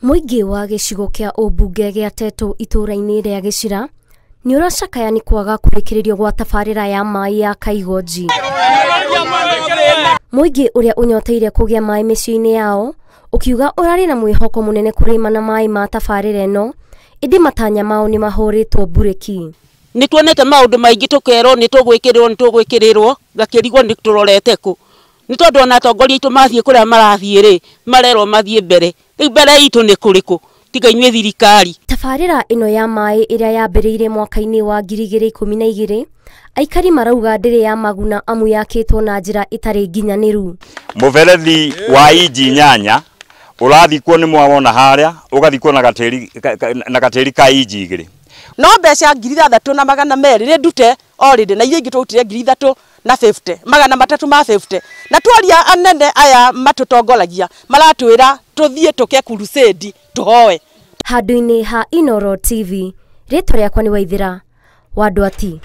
Mũingĩ wa gĩcigo kĩa ũmbunge gĩa Teto itũũra-inĩ rĩa Gĩcira nĩ ũracakaya nĩ kwaga kũrĩkĩrĩrio gwa tabarĩra ya maĩ ya Kaigonji. Mũingĩ ũrĩa ũnyoteire kũgĩa maĩ mĩciĩ-inĩ yao ũkiuga ũrarĩ na mwĩhoko mũnene kũrĩma na maĩ ma tabarĩra ĩno, ĩndĩ matanya mao nĩ mahũrĩtwo mburĩki. Nĩ tuonete maũndũ maingĩ tũkerwo nĩ tũgwĩkĩrĩrwo nĩ tũgwĩkĩrĩrwo ngakĩrigwo nĩ tũrorete kũ nĩ tondũ ona atongoria aitũ mathiĩ kũrĩa marathiĩ rĩ marerwo mathiĩ mbere rĩu mbere itũ nĩ kũrĩkũ tiga inyuĩ thirikari. Tabarĩra ĩno ya maĩ ĩrĩa yambĩrĩirie mwaka-inĩ wa 2012 aikari marauga ndĩrĩ ya maguna amu yakĩtwo na njĩra ĩtarĩ nginyanĩru. Mũberethi wa inji 8 ũrathikwo nĩ mwawona harĩa ũgathikwo na gatĩri ka inji 2. No mbeca 6200 rĩ ndute already na iria ingĩ twautire 350 350 na twaria anene aya matũtongoragia maratwĩra tũthiĩ tũke crusade tũhoe. Handũ-inĩ ha Inooro TV, rĩtwa rĩakwa nĩ Waithĩra wa Ndwati.